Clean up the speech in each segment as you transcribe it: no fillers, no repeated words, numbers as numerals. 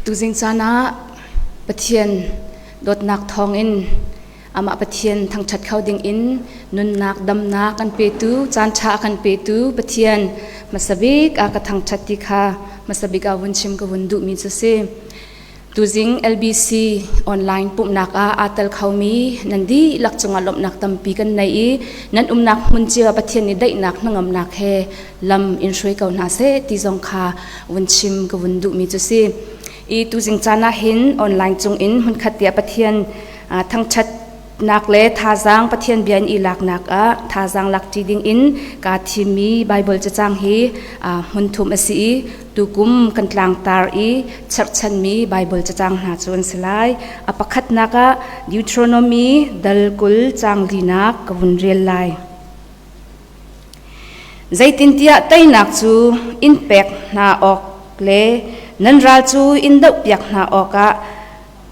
Tuzing caan ah Pathian dawtnak thawngin amah Pathian thangṭhat kho dingin nunnak damnak kan petu caan ṭha a kan petu Pathian hmasa bik a ka thangṭhat ti kha hmasa bik ah vun chim ka vun duhmi cu si. Tuzing LBC online pumhnak ah aa tel khomi nan dihlak cungah lawmhnak tampi kan nei i nan umnak hmun cio ah Pathian nih daihnak hnangamnak he lam in hruai ko hna seh ti zong kha vun chim ka vun duhmi cu si. I tuzing caan ah hin online cung in hmunkhat tiah Pathian thangṭhat nak le thazaang Pathian bia in i laknak ah thazaang lak ṭi ding in kaa thimmi Baibal cacang hi hmun thum a si i tukum kan tlangtar i cherhchanmi Baibal cacang hna cu an si lai. A pakhatnak ah Deuteronomy dal 20 caang linak ka vun rel lai. Zeitintiah teinak cu in pek hna awk le nan ral cu in dohpiak hna awkah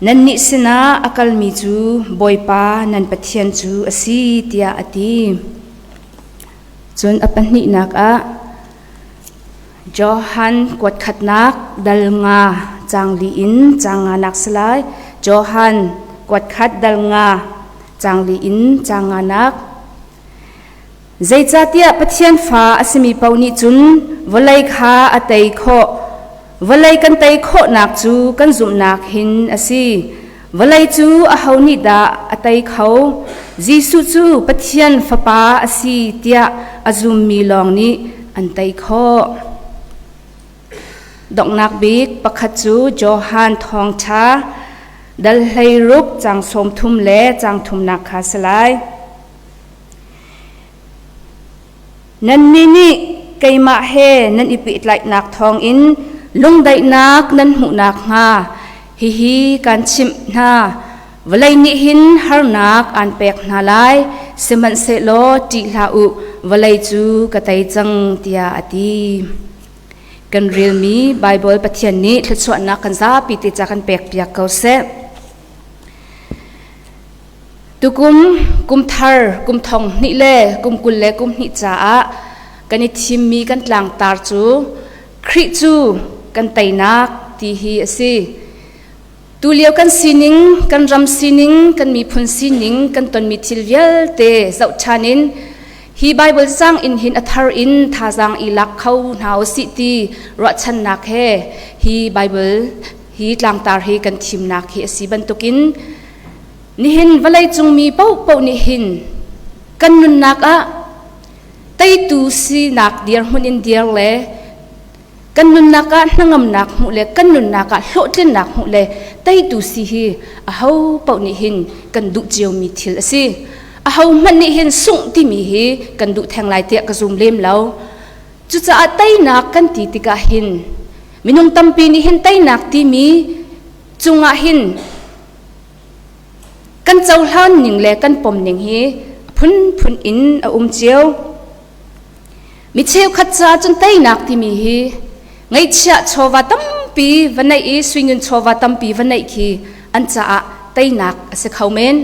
Nannih sinah a kalmi cu Bawipa nan Pathian cu a si tiah a ti. Cun a pahnihnak ah Johan kuat khatnak dal nga caang li in caang nganak si lai. Johan kuat khat dal nga caang li in caang nganak. Zeicahtiah Pathian fa a simi paoh nih cun vawlei kha a tei khawh. Vawlei kan tei khawhnak cu kan zumhnak hin a si. Vawlei cu aho nih dah a tei kho? Jesuh cu Pathian Fapa a si tiah a zummi lawng nih an tei khawh. Donghnak bik pakhat cu Johan Thawngṭha dal 16 caang 30 le caang thumnak kha si lai. Nannih nih keimah he nan i pehtlaihnak thawngin lungdaihnak nan hmuh nakhnga hihi kaan chimh hna. Vawlei nih hin harnak aan pek hna lai, sihmanhsehlaw ṭih hlah u, vawlei cu ka tei cang, tiah a ti. Kan relmi Baibal Pathian nih thluachuahnak kan zapi te ca kan pekpiak ko seh. Tukum kumthar kum thong hnih le kum 22 caah kan i thimmi kan tlangtar cu Khrih cu kan teinak ti hi a si. Tulio kan sining, kan ram sining, kan miphun sining, kan tonmi thil vialte zoh ṭhan in hi Bible cang in hin a thar in thazaang i lak kho hna usih ti ruahchannak he hi Bible hi tlangtar hi kan thimnak hi a si bantukin Nihin vawleicung mi paohpaoh nih hin kan nunnak ah teitu sinak dirhmun in dir le kan nunnak ah hnangamnak hmuh le kan nunnak ah hlawhtlinnak hmuh le teitu si hi aho paoh nih hin kan duh ciomi thil a si. Aho hmanh nih hin sungh timi hi kan duh theng lai tiah ka zum lem lo. Cucaah teinak kan ti tikah hin minung tampi nih hin teinak timi cungah hin Kan cohlan ning le kan pom ning hi a phunphun in a um cio. Mi cheukhat ca cun teinak timi hi ngeihchiah chawva tampi va neih i suingun chawva tampi va neih khi an caah teinak a si kho men.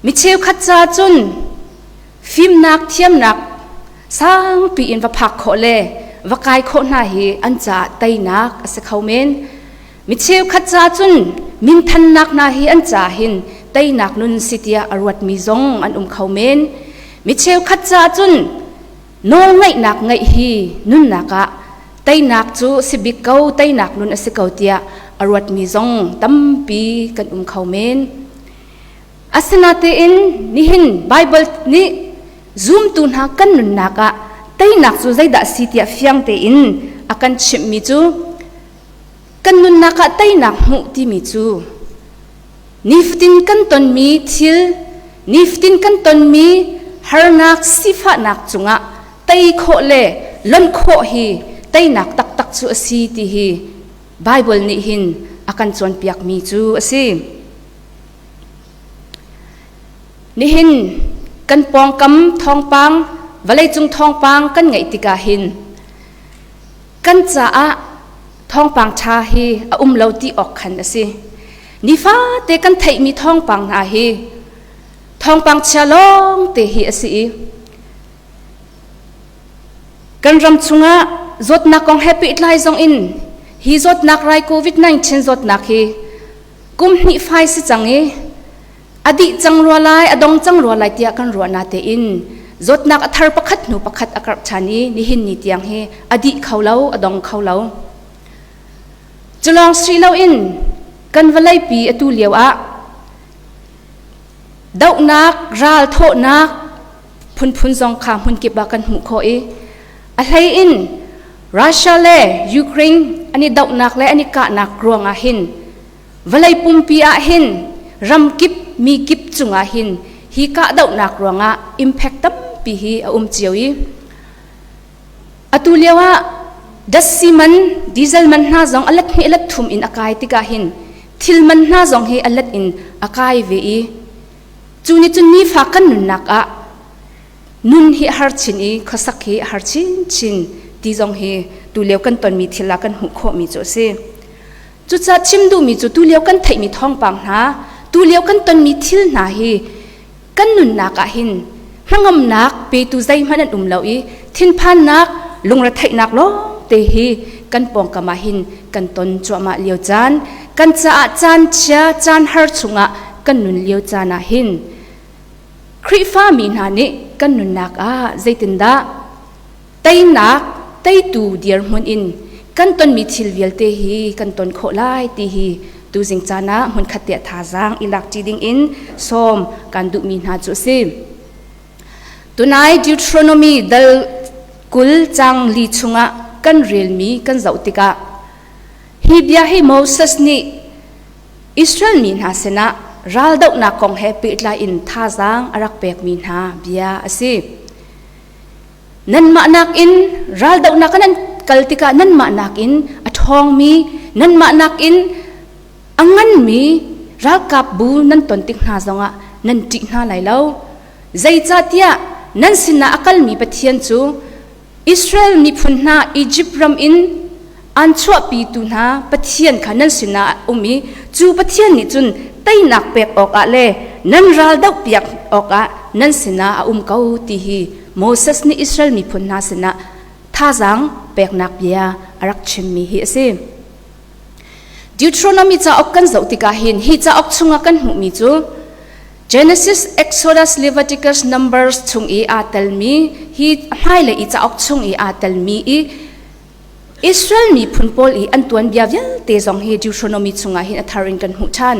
Mi cheukhat ca cun fimnak thiamnak sangpi in va phak khawh le va kai khawh hna hi an caah teinak a si kho men. Mi cheukhat ca cun minthannak hna hi an ca hin teinak nun si tiah a ruatmi zong an um kho men. Mi cheukhat ca cun nawlngaihnak ngeih hi nunnak ah teinak cu si bik ko, teinak nun a si ko tiah a ruatmi zong tampi kan um kho men. Asinain nihin Baibal nih zumtu hna kan nunnak ah teinak cu zeidah si tiah fiang tein a kan chimhmi cu Kan nunnak ah teinak hmuh timi cu nifatin kan tonmi thil, nifatin kan tonmi harnak, sifahnak cungah tei khawh le lonh khawh hi teinak taktak cu a si ti hi Baibal nih hin a kan cawnpiakmi cu a si. Nihin kan pawngkam thawngpang, vawleicung thawngpang kan ngaih tikah hin Kan caah thawngpang ṭha hi a um lo ti awk khan a si. Nifate kan theihmi thawngpang hna hi thawngpang chia lawng te hi a si i kan ram chungah zawtnak kong he pehtlai zong in Hi zawtnak rai COVID-19 zawtnak hi kum hnih fai si cang i a dih cang rua lai, a dong cang rua lai tiah kan ruah na tein zawtnak a thar pakhat hnu pakhat a karh ṭhan i nihin ni tiang hi a dih kho lo, a dong kho lo. Culawng si loin kan vawleipi atu lio ah dohnak, ral thawhnak phunphun zong kha hmunkip ah kan hmuh khawh i a hlei in Russia le Ukraine an i dohnak le an i kahnak ruangah hin vawlei pumpi ah hin ramkip mi kip cungah hin hi kahdohnak ruangah impact tampi hi a um cio i atu lio ah datsi man diesel man hna zong a let hnih a let thum in a kai tikah hin thil man hna zong hi a let in a kai ve i Cu nih cun nifa kan nunnak ah nun hi a har chin i khuasak hi a har chinchin ti zong hi tulio kan tonmi thil ah kan hmuh khawhmi cu a si. Cucaah chim duhmi cu tulio kan theihmi thawngpang hna, tulio kan tonmi thil hna hi kan nunnak ah hin hnangamnak petu zeihmanh an um lo i thinphannak, lungretheihnak lawngte hi kan pawngkam ah hin kan ton cuahmah lio caan, kan caah caan chia, caan har chungah kan nun lio caan ah hin Khrihfa mi hna nih kan nunnak ah zeitindah teinak teitu dirhmun in kan tonmi thil vialte hi kan ton khawh lai ti hi tuzing caan ah hmunkhat te thazaang i lak ṭi ding in sawm kan duhmi hna cu a si. Tunai Deuteronomy dal 20 cang li chungah kan relmi kan zoh tikah hi bia hi Moses nih Israel mi hna sinah raldohnak kong he pehtlai in thazaang a rak pekmi hna bia a si. Nanmah nakin raldohnak nan kal tikah nanmah nakin a ṭhawngmi, nanmah nakin a nganmi ralkapbu nan ton tik hna zongah nan ṭih hna lai lo. Zeicahtiah nan sinah a kalmi Pathian cu Israel miphun hna Izipt ram in aan chuahpitu hna Pathian kha nan sinah a um i cu Pathian nih cun teinak pek awkah le nan ral dohpiak awkah nan sinah a um ko ti hi Moses nih Israel miphun hna sinah thazaang peknak bia a rak chimmi hi a si. Deuteronomy cauk kan zoh tikah hin hi cauk chungah kan hmuhmi cu Genesis, Exodus, Leviticus, Numbers chung i aa telmi hi hmailei i cauk chung i aa telmi i Israel miphun pawl i an tuanbia vialte zong hi Deuteronomy chungah hin a thar in kan hmuh ṭhan.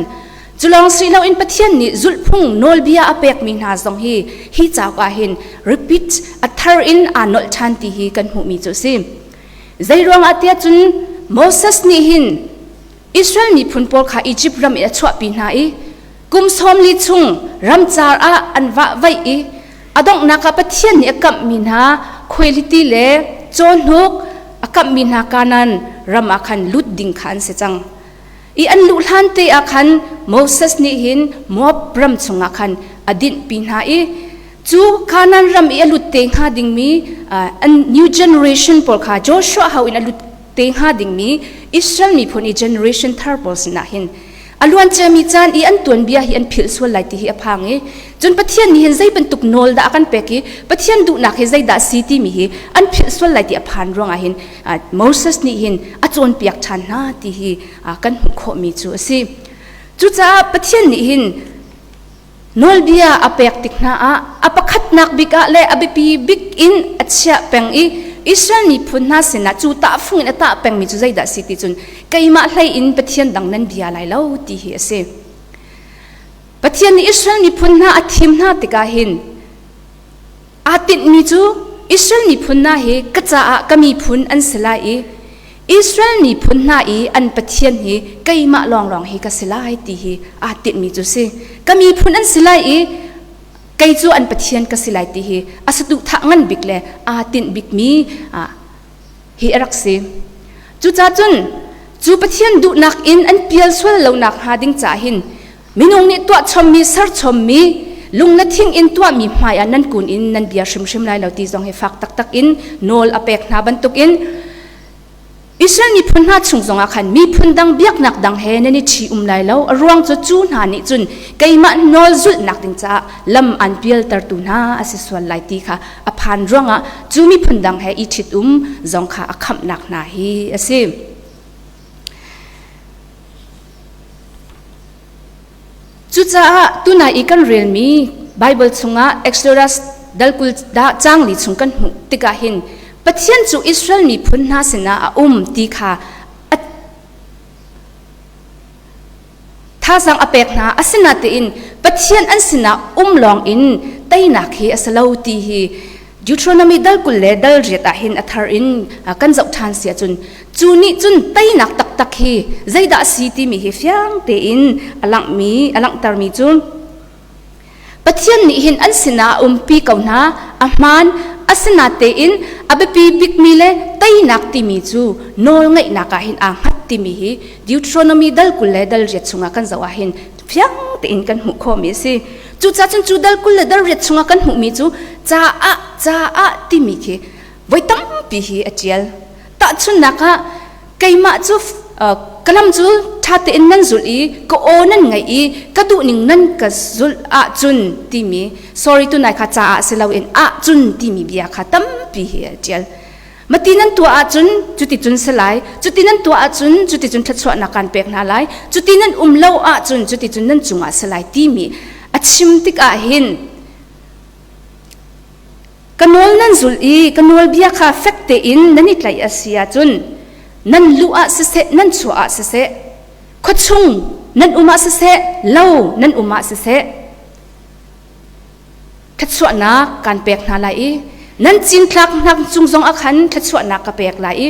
Cu lawng si loin Pathian nih zulhphung nawlbia a pekmi hna zong hi hi cauk ah hin repeat a thar in aa nolh ṭhan ti hi kan hmuhmi cu a si. Zeiruangah tiah cun Moses nih hin Israel miphun pawl kha Izipt ram in a chuahpi hna i kum 40 chung ramcar ah an vahvaih i a donghnak ah Pathian nih a kamhmi hna khuailiti le cawhnuk a kamhmi hna Kanaan ram ah khan lut ding kha an si cang. I an luh hlan te ah khan Moses nih hin Moab ram chungah khan a dinhpi hna i cu Kanaan ram i a lut te hnga dingmi an new generation pawl kha Joshua ho in a lut te hnga dingmi Israel miphun i generation thar pawl sinah hin a luan ciami caan i an tuanbia hi an philh sual lai ti hi a phang i cun Pathian nih hin zei bantuk nawl dah a kan pek i Pathian duhnak hi zeidah si timi hi an philh sual lai ti a phan ruangah hin Moses nih hin a cawnpiak ṭhan hna ti hi kan hmuh khawhmi cu a si. Cucaah Pathian nih hin Nawlbia a pek tik hna ah a pakhatnak bik ah le a biapi bik in a chiah peng i Israel miphun hna sinah cu tahfung in a tah pengmi cu zeidah a si ti cun keimah hlei in Pathian dang nan bia lai lo ti hi a si. Pathian nih Israel miphun hna a thim hna tikah hin Aa tinhmi cu Israel miphun hna hi ka caah ka miphun an si lai i Israel miphun hna i an Pathian hi keimah lawnglawng hi ka si lai ti hi aa tinhmi cu si. Ka miphun an si lai i kei cu an Pathian ka si lai ti hi a saduhthah ngan bik le aa tinh bikmi hi a rak si. Cucaah cun cu Pathian duhnak in an pial sual lonak hnga ding caah hin minung nih tuah chommi serchommi lung le thing in tuahmi hmai ah nan kun in nan bia hrimhrim lai lo ti zong hi fak taktak in nawl a pek hna bantukin Israel miphun hna chung zongah khan miphun dang biaknak dang he nan i ṭhi um lai lo a ruang cu cu hna nih cun keimah nawl zulhnak ding caah lam an pialtertu hna a si sual lai ti kha a phan ruangah cu miphun dang he i ṭhit um zong kha a khamhnak hna hi a si. Cucaah tunai i kan relmi Bible chungah Exodus dal 20 dah cang li chung kan hmuh tikah hin Pathian cu Israel miphun hna sinah a um ti kha thazaang a pek hna. Asinain Pathian an sinah um lawng in teinak hi a si lo ti hi Deuteronomy dal 20 le dal riat ah hin a thar in kan zoh ṭhan si ahcun cu nih cun teinak taktak hi zeidah a si timi hi fiang tein a langhmi a langhtermi cu Pathian nih hin an sinah a umpi ko hna. A hmaan, asinatein a biapi bikmi le teinak timi cu nawlngaihnak ah hin aa hngat timi hi Deuteronomy dal 20 le dal riat chungah kan zoh ah hin fiang tein kan hmuh khawhmi a si. Cucaah cun cu dal 20 le dal riat chungah kan hmuhmi cu caah caah timi khi voi tampi hi a ṭial. Tahchunhnak ah keimah cu ka lam cu ṭha tein nan zulh i ka aw nan ngaih i ka duhning nan ka zulh ahcun timi sorry tunai kha caah si loin ahcun timi bia kha tampi hi a ṭial. Mati nan tuah ahcun cuticun si lai, cuti nan tuah ahcun cuticun thluachuahnak kan pek hna lai, cuti nan um lo ahcun cuticun nan cungah si lai timi a chim tikah hin Ka nawl nan zulh i ka nawlbia kha fek tein nan i tlaih a si ahcun nan luh ah siseh, nan chuah ah siseh, khuachung nan um ah siseh, lo nan um ah siseh, thluachuahnak kaan pek hna lai i nan cinthlaknak cung zong ah khan thluachuahnak ka pek lai i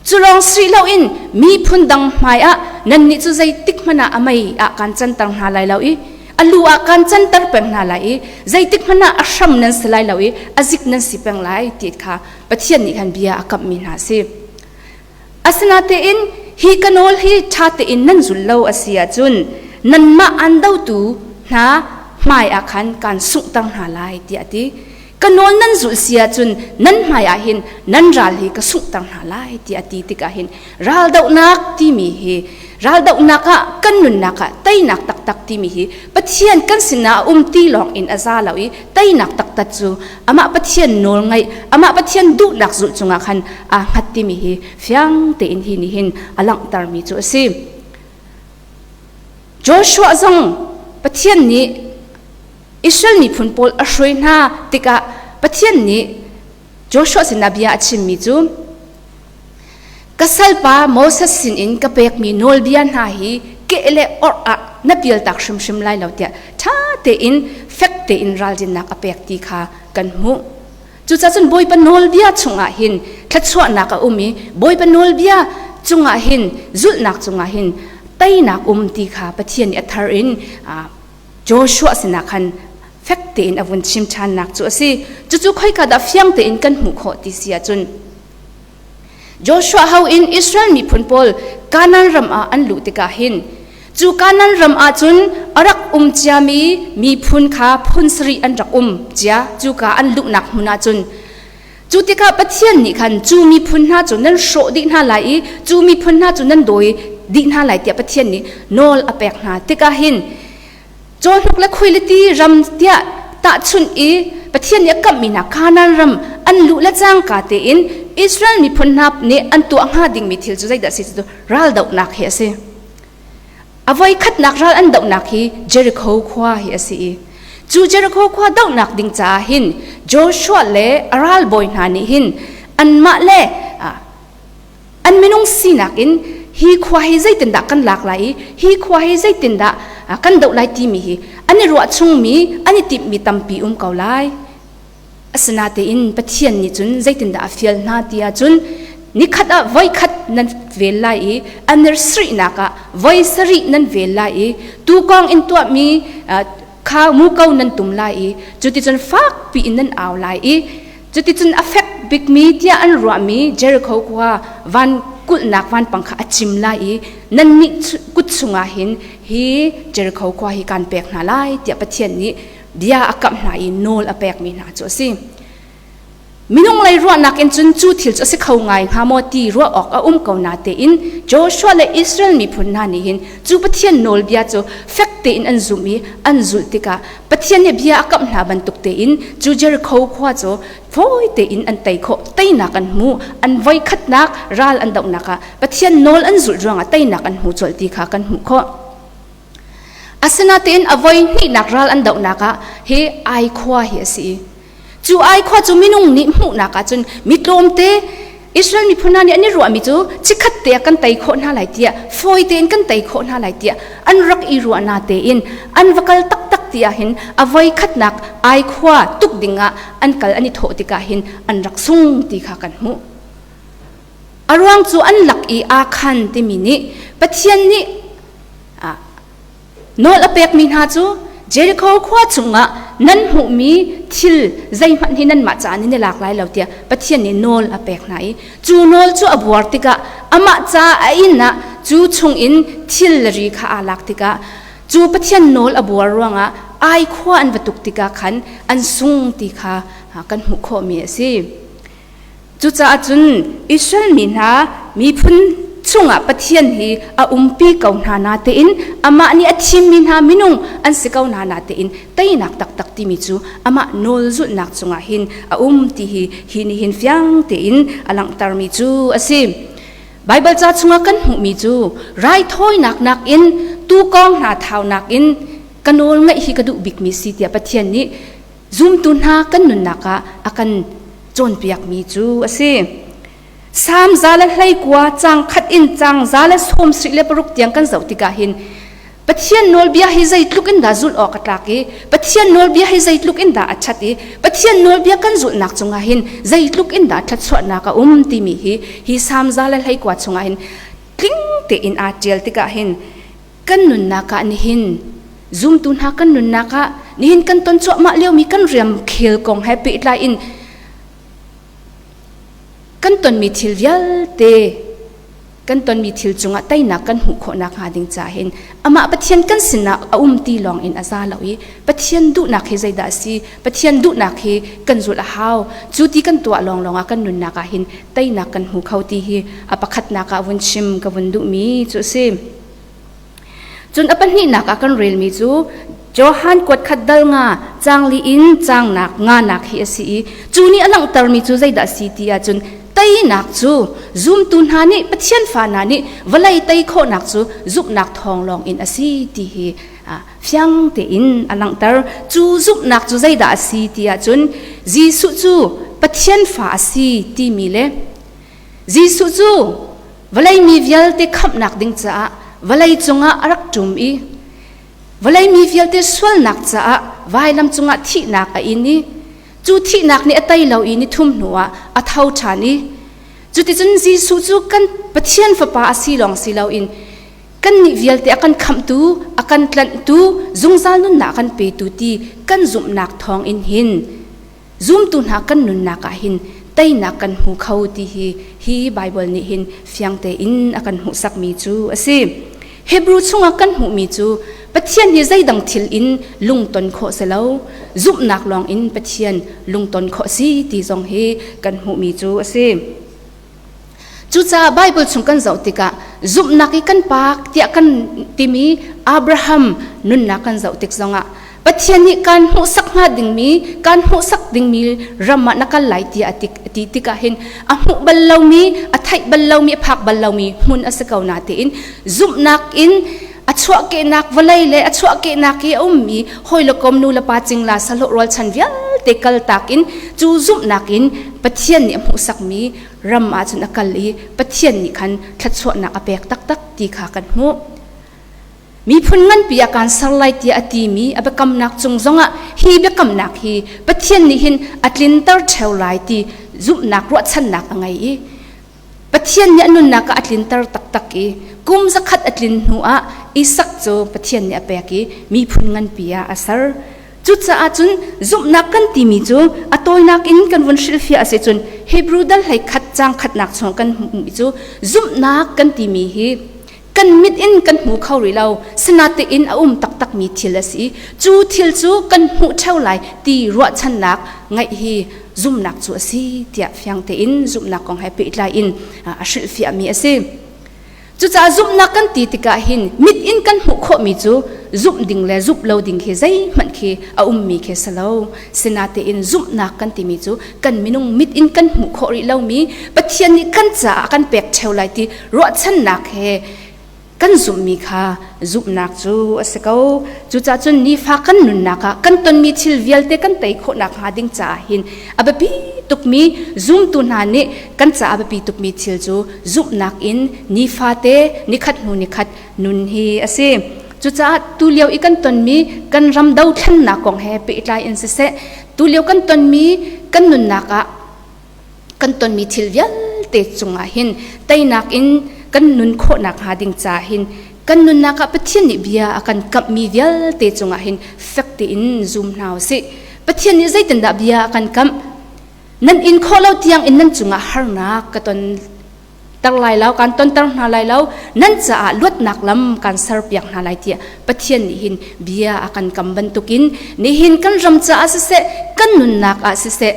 Cu lawng si loin miphun dang hmaiah nannih cu zeitik hmanh ah a mei ah kaan canter hna lai lo i a lu ah kaan canter peng hna lai i zeitik hmanh ah a hram nan si lai lo i a zik nan si peng lai ti kha Pathian nih khan bia a kamhmi hna a si. Asinatein hi ka nawl hi ṭha tein nan zul lo a si ahcun nanmah aan dotu hna hmai ah khan kaan sunghter hna lai tiah a ti. Ka nawl nan zulh si ahcun nan hmai ah hin nan ral hi ka sunghter hna lai tiah a ti tikah hin raldohnak timi hi raldohnak ah kan nunnak ah teinak taktak timi hi Pathian kan sinah a um ti lawng in a za lo i teinak taktak cu amah Pathian nawl ngaih amah Pathian duhnak zulh cungah khan aa hngat timi hi fiang tein hi nih hin a langhtermi cu a si. Joshua zong Pathian nih Israel miphun pawl a hruai hna tikah Pathian nih Joshua sinah bia a chimmi cu ka salpa Moses sinin ka pekmi nawlbia hna hi keh le orh ah na pialtak hrimhrim lai lo tiah ṭha tein fek tein ralrinnak a pek ti kha kan hmuh. Cucaah cun Bawipa nawlbia chungah hin thluachuahnak a um i Bawipa nawlbia cungah hin zulhnak cungah hin teinak um ti kha Pathian nih a thar in Joshua sinah khan fek tein a vun chim ṭhannak cu a si. Cucu khoika dah fiang tein kan hmuh khawh ti si ahcun Joshua ho in Israel miphun pawl Kanaan ram ah an luh tikah hin cu Kanaan ram ah cun a rak um ciami miphun kha phun sarih an rak um cia cuka an luhnak hmun ah cun Cu tikah Pathian nih khan cu miphun hna cu nan hrawh dih hna lai i cu miphun hna cu nan dawi dih hna lai tiah Pathian nih nawl a pek hna tikah hin cawhnuk le khuailiti ram tiah tahchunh i Pathian nih a kamhmi hna Kanaan ram an luh le cangka tein Israel miphun hna nih an tuah hnga dingmi thil cu zeidah a si cu raldohnak hi a si. A voikhatnak ral an dohnak hi Jericho khua hi a si i cu Jericho khua dohnak ding caah hin Joshua le a ralbawi hna nih hin anmah le an minung sinak in hi khua hi zeitindah kan lak lai i hi khua hi zeitindah kan doh lai timi hi an i ruah chungmi an i timhmi tampi um ko lai. Asinatein Pathian nih cun zeitindah a fial hna ti ahcun nikhat ah voikhat nan vel lai i a nirsarihnak ah voi sarih nan vel lai i tuukawng in tuahmi kha muko nan tum lai i cuticun fakpi in nan au lai i cuticun a fek bikmi tiah an ruahmi Jericho khua van kulhnak vanpang kha a cim lai i nannih kut chungah hin hi Jericho khua hi kaan pek hna lai tiah Pathian nih bia a kamh hna i nawl a pekmi hna cu a si. Minung lei ruahnak in cun cu thil cu a si kho ngai hnga maw ti ruah awk a um ko na tein Joshua le Israel miphun hna nih hin cu Pathian nawlbia cu fek tein an zumh i an zulh tikah Pathian nih bia a kamh hna bantuk tein cu Jericho khua cu fawi tein an tei khawh teinak an hmu an voikhatnak ral an dohnak ah Pathian nawl an zulh ruangah teinak an hmu colh ti kha kan hmuh khawh. Asinain a voi hnihnak ral an dohnak ah hi Ai khua hi a si. Cu Ai khua cu minung nih hmuhnak ahcun mi tlawmte Israel miphun hna nih an i ruahmi cu chikkhat te ah kan tei khawh hna lai tiah fawi tein kan tei khawh hna lai tiah an rak i ruah na tein an va kal taktak ti ahhin a voi khatnak Ai khua tuk dingah an kal an i thawh tikah hin an rak sung ti kha kan hmuh. A ruang cu an lak i aa khan timi nih Pathian nih nawl a pekmi hna cu Jericho khua chungah nan hmuhmi thil zeihmanh hi nanmah caah nan i lak lai lo tiah Pathian nih nawl a pek hna i cu nawl cu a buar tikah amah ca a inn ah cu chungin thil le ri kha aa lak tikah cu Pathian nawl a buar ruangah ai khua an va tuk tikah khan an sung ti kha kan hmuh khawhmi a si. Cucaah cun Israel mi hna miphun chungah Pathian hi a umpi ko hna natein amah nih a thimmi hna minung an si ko hna natein teinak taktak timi cu amah nawl zulhnak cungah hin a um ti hi hi nih hin fiang tein a langhtermi cu a si. Baibal ca chungah kan hmuhmi cu raithawinak nakin tuukawng hna thaunak in ka nawl ngaih hi ka duh bikmi si tiah Pathian nih Zumtu hna kan nunnak ah a kan cawnpiakmi cu a si. Salm 121 caang khat in caang 176 tiang kan zoh tikah hin Pathian nawlbia hi zeitluk in dah zulh awk a tlak i Pathian nawlbia hi zeitluk in dah a ṭhat i Pathian nawlbia kan zulhnak cungah hin zeitluk in dah thluachuahnak a um timi hi hi Salm 121 chungah hin tling tein aa ṭial tikah hin kan nunnak ah nihin zumtu hna kan nunnak ah nihin kan ton cuahmah liomi kan riamkhel kong he pehtlai in kan tonmi thil vialte kan tonmi thil cungah teinak kan hmuh khawh nakhnga ding ca hin amah Pathian kan sinah a um ti lawng in a za lo i Pathian duhnak hi zeidah a si Pathian duhnak hi kan zulh a hau cu ti kan tuah lawnglawng ah kan nunnak ah hin teinak kan hmu kho ti hi a pakhatnak ah vun chim ka vun duhmi cu a si. Cun a pahnihnak ah kan relmi cu Johan kuat khat dal nga caang li in caangnak nganak hi a si i cu nih a langhtermi cu zeidah a si ti ahcun teinak cu zumtu hna nih Pathian fa hna nih vawlei tei khawhnak cu zumhnak thawng lawng in a si ti hi fiang tein a langhter. Cu zumhnak cu zeidah a si ti ahcun Jesuh cu Pathian fa a si timi le Jesuh cu vawlei mi vialte khamhnak ding caah vawlei cungah a rak ṭum i vawlei mi vialte sualnak caah vailam cungah thihnak a in i cu thihnak nih a tei lo i ni thum hnuah a tho ṭhan i cuticun Jesuh cu kan Pathian Fapa a si lawng si loin kannih vialte a kan khamhtu a kan tlanhtu zungzal nunnak a kan petu ti kan zumhnak thawng in hin Zumtu hna kan nunnak ah hin teinak kan hmu kho ti hi hi Baibal nih hin fiang tein a kan hmuhsakmi cu a si. Hebrew chungah kan hmuhmi cu Pathian hi zeidang thil in lungton khawh si lo, zumhnak lawng in Pathian lungton khawh si ti zong hi kan hmuhmi cu a si. Cucaah Baibal chung kan zoh tikah zumhnak i kan pak tiah kan timi Abraham nunnak kan zoh tik zongah Pathian nih kaan hmuhsak hnga dingmi, kaan hmuhsak dingmi ram ah na kal lai tiah a ti tikah hin a hmuh bal lomi, a theih bal lomi, a phak bal lomi hmun a si ko na tiin zumhnak in a chuahkehnak vawlei le a chuahkehnak i a ummi hawi le kom nu le pa cingla sahlawh rualchan vialte kaltak in cu zumhnak in Pathian nih a hmuhsakmi ram ah cun a kal i Pathian nih khan thluachuahnak a pek taktak ti kha kan hmuh. Miphun nganpi ah kaan ser lai tiah a timi a biakamnak cung zongah hi biakamnak hi Pathian nih hin a tlinter ṭheo lai ti zumhnak ruahchannak a ngei i Pathian nih a nunnak ah a tlinter taktak i kum zakhat a tlin hnuah Isak cu Pathian nih a pek i miphun nganpi ah a ser. Cucaah cun zumhnak kan timi cu a tawinak in kan vun hrilhfiah a si cun Hebrew dal hlei khat caang khatnak chung kan hmuhmi cu zumhnak kan timi hi kan mit in kan hmu kho rih lo sinatein a um taktakmi thil a si cu thil cu kan hmuh ṭheo lai ti ruahchannak ngeih hi zumhnak cu a si tiah fiang tein zumhnak kong he pehtlai in a hrilhfiahmi a si. Cucaah zumhnak kan ti tikah hin mit in kan hmuh khawhmi cu zumh ding le zumh lo ding khi zeihmanh khi a ummi khi si lo. Sinatein zumhnak kan timi cu kan minung mit in kan hmuh khawh rih lomi Pathian nih kan caah a kan pek ṭheo lai ti ruahchannak he. Kan zumhmi kha zumhnak cu a si ko. Cucaah cun nifa kan nunnak ah kan tonmi thil vialte kan tei khawhnak hnga ding caah hin a biapi tukmi zumtu hna nih kan caah a biapi tukmi thil cu zumhnak in nifate nikhat hnu nikhat nun hi a si. Cucaah tulio i kan tonmi kan ram dothlennak kong he pehtlai in siseh, tulio kan tonmi kan nunnak ah kan tonmi thil vialte cungah hin teinak in kan nun khawhnak hnga ding caah hin kan nunnak ah Pathian nih bia a kan kamhmi vialte cungah hin fek tein zum hna u sih. Pathian nih zeitindah bia a kan kamh? Nan in khawh lo tiang in nan cungah harnak ka ton ter lai lo kan tonter hna lai lo nan caah luatnak lam kan serpiak hna lai tiah Pathian nih hin bia a kan kam bantukin nihin kan ram caah siseh kan nunnak ah siseh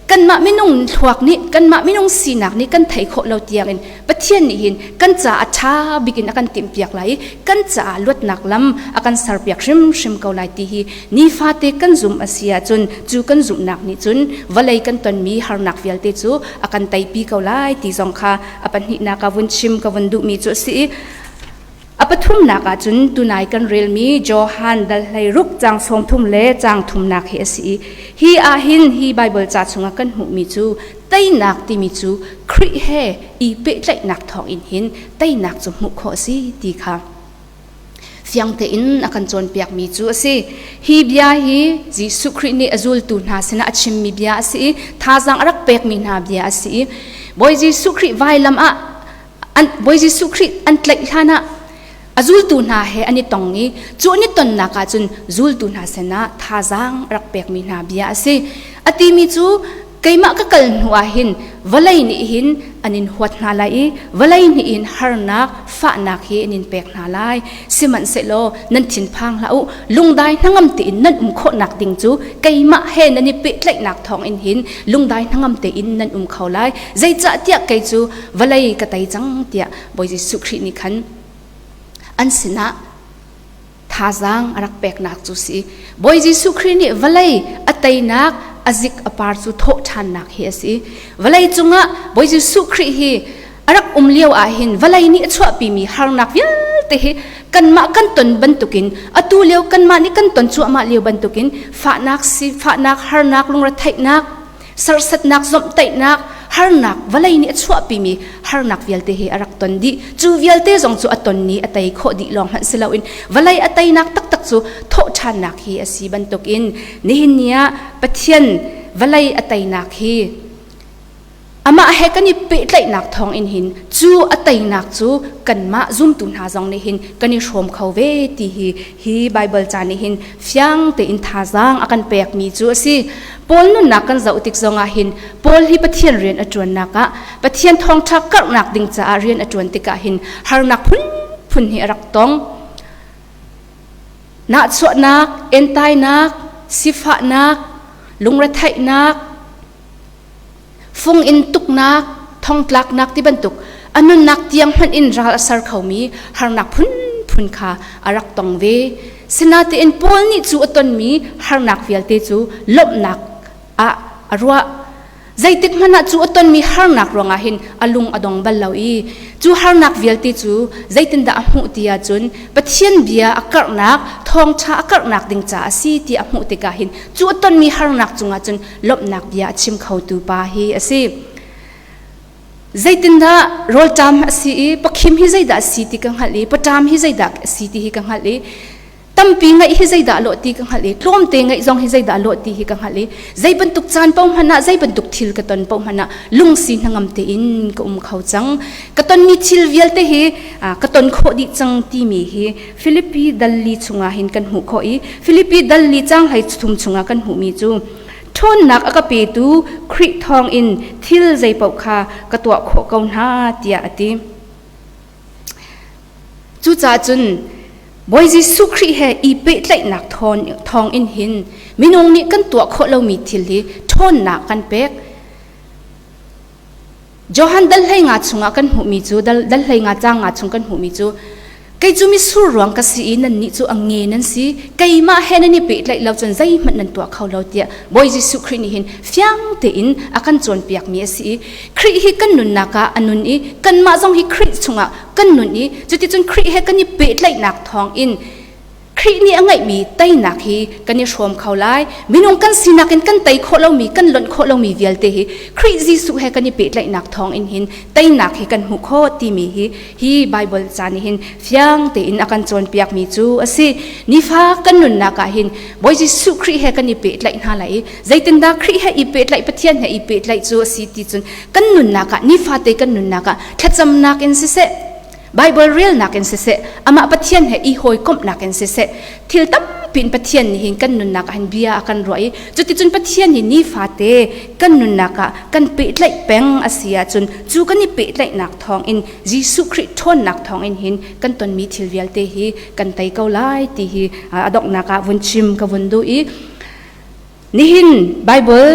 kanmah minung thluak nih kanmah minung sinak nih kan thei khawh lo tiangin Pathian nih hin kan caah a ṭha bik in a kan timhpiak lai i kan caah luatnak lam a kan serpiak hrimhrim ko lai ti hi nifate kan zumh a si ahcun cu kan zumhnak nih cun vawlei kan tonmi harnak vialte cu a kan teipi ko lai ti zong kha a pahnihnak ah vun chim ka vun duhmi cu a si i a pathumnak ah cun tunai kan relmi Johan dal hlei ruk cang sawm thum le cang thumnak hi a si i hi ah hin hi Bible ca chungah kan hmuhmi cu teinak timi cu Khrih he i pehtlaihnak thawngin hin teinak cu hmuh khawh a si ti kha fiang tein a kan cawnpiakmi cu a si. Hi bia hi Jesuh Khrih nih a zultu hna sinah a chimmi bia a si i thazaang a rak pekmi hna bia a si i Bawi Jesuh Khrih vailam ah an Bawi Jesuh Khrih an tlaih hlan ah a zultu hna he an i tong i cu an i tonnak ah cun zultu hna sinah thazaang a rak pekmi hna bia a si. A timi cu keimah ka kal hnu ah hin vawlei nih hin an in huat hna lai i vawlei nih hin harnak fahnak hi an in pek hna lai sihmanhsehlaw nan thinphang hlah u lungdai hnangam tein nan um khawhnak ding cu keimah he nan i pehtlaihnak thawng in hin lungdai hnangam tein nan um kho lai zeicahtiah kei cu vawlei ka tei cang tiah Bawi Jesuh Khrih nih khan an sinah thazaang a rak peknak cu si. Bawi Jesuh Khrih nih vawlei a teinak a zik a par cu thawh ṭhannak hi a si. Vawlei cungah Bawi Jesuh Khrih hi a rak um lio ah hin vawlei nih a chuahpimi harnak vialte hi kanmah kan ton bantukin atu lio kanmah nih kan ton cuahmah lio bantukin fahnak si fahnak harnak lungretheihnak Serhsatnak, zomhtaihnak, harnak, vawlei nih a chuahpimi harnak vialte hi a rak ton dih. Cu vialte zong cu a ton i a tei khawh dih lawng hmanh si loin vawlei a teinak taktak cu thawhṭhannak hi a si bantukin nihin ni ah Pathian vawlei a teinak hi amah he kan i pehtlaihnak thawng in hin cu a teinak cu kanmah zumtu hna zong nih hin kan i hrawm kho ve ti hi hi Baibal ca nih hin fiang tein thazaang a kan pekmi cu a si. Paul nunnak kan zoh tik zongah hin Paul hi Pathian rian a ṭuannak ah Pathian thawngṭha karhnak ding caah rian a ṭuan tikah hin harnak phunphun hi a rak tong. Nahchuahnak, entainak, sifahnak, lungretheihnak, fung in tuknak, thongtlaknak ti bantuk a nunnak tiang hmanh in ral a ser khomi harnak phunphun kha a rak tong ve. Sinain Paul nih cu a tonmi harnak vialte cu lawmhnak ah a ruah. Zeitik hmanh ah cu a tonmi harnak ruangah hin a lung a dong bal lo i cu harnak vialte cu zeitindah a hmuh ti ahcun Pathian bia a karhnak, thawngṭha a karhnak ding caah a si ti a hmuh tikah hin cu a tonmi harnak cungah cun lawmhnak bia a chim khotu pa hi a si. Zeitindah rawlṭam a si i pakhim hi zeidah a si ti ka hngalh i paṭam hi zeidah a si ti hi ka hngalh i tampi ngaih hi zeidah lawh ti ka hngalh i tlawmte ngaih zong hi zeidah lawh ti hi ka hngalh i zei bantuk caan paoh hmanh ah zei bantuk thil ka ton paoh hmanh ah lungsi hnangam tein ka um kho cang ka tonmi thil vialte hi ka ton khawh dih cang timi hi Filipi dalli chungah hin kan hmuh khawh i Filipi dalli caang hlei thum chungah kan hmuhmi cu ṭhawnnak a ka petu Khrih thawngin thil zeipaoh kha ka tuah khawh ko hna tiah a ti. Cucaah cun Bawi Jesuh Khrih he i pehtlaihnak thawngin hin minung nih kan tuah khawh lomi thil hi ṭhawnnak kan pek. Johan dal hlei nga chungah kan hmuhmi cu dal hlei nga caang nga chung kan hmuhmi cu. Kei cu mitsur ruang ka si i nannih cu a nge nan si. Keimah he nan i pehtlaih lo cun zeihmanh nan tuah kho lo tiah Bawi Jesuh Khrih nih hin fiang tein a kan cawnpiakmi a si i Khrih hi kan nunnak ah a nun i kanmah zong hi Khrih chungah kan nun i cuticun Khrih he kan i pehtlaihnak thawngin Khrih nih a ngeihmi teinak hi kan i hrawm kho lai. Minung kan sinak in kan tei khawh lomi, kan lonh khawh lomi vialte hi Khrih Jesuh he kan i pehtlaihnak thawng in hin teinak hi kan hmuh khawh timi hi hi Baibal ca nih hin fiang tein a kan cawnpiakmi cu a si. Nifa kan nunnak ah hin Bawi Jesuh Khrih he kan i pehtlaih hna lai i zeitindah Khrih he i pehtlaih Pathian he i pehtlaih cu a si ti cun kan nunnak ah nifate kan nunnak ah thlacamnak in siseh Baibal relnak in siseh, amah Pathian he i hawikomhnak in siseh, thil tampi in Pathian nih hin kan nunnak ah hin bia a kan ruah i cuticun Pathian hi nifate kan nunnak ah kan pehtlaih peng a si ahcun cu kan i pehtlaihnak thawngin Jesuh Khrih ṭhawnnak thawngin hin kan tonmi thil vialte hi kan tei ko lai ti hi a donghnak ah vun chim ka vun duh i Nihin Baibal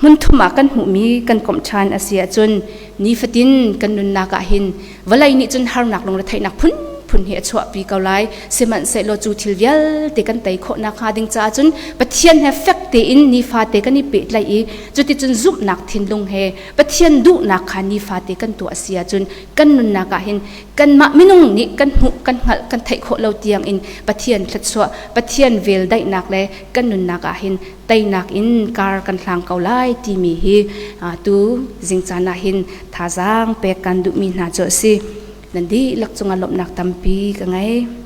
hmunthum ah kan hmuhmi kan komh ṭhan a si ahcun nifatin kan nunnak ah hin vawlei nih cun harnak lungretheihnak phunphun hi a chuahpi ko lai. Sihmanhsehlaw cu thil vialte kan tei khawh nakhnga ding caah cun Pathian he fek tein nifate kan i pehtlaih i cuticun zumhnak thinlung he Pathian duhnak kha nifate kan tuah a si ahcun kan nunnak ah hin kanmah minung nih kan hmuh kan hngalh kan theih khawh lo tiang in Pathian thluachuah Pathian vel daihnak le kan nunnak ah hin teinak in kar kan hlang ko lai timi hi tu zingcaan ah hin thazaang pek kan duhmi hna cu a si. Nan dihlak cungah lawmhnak tampi ka ngei.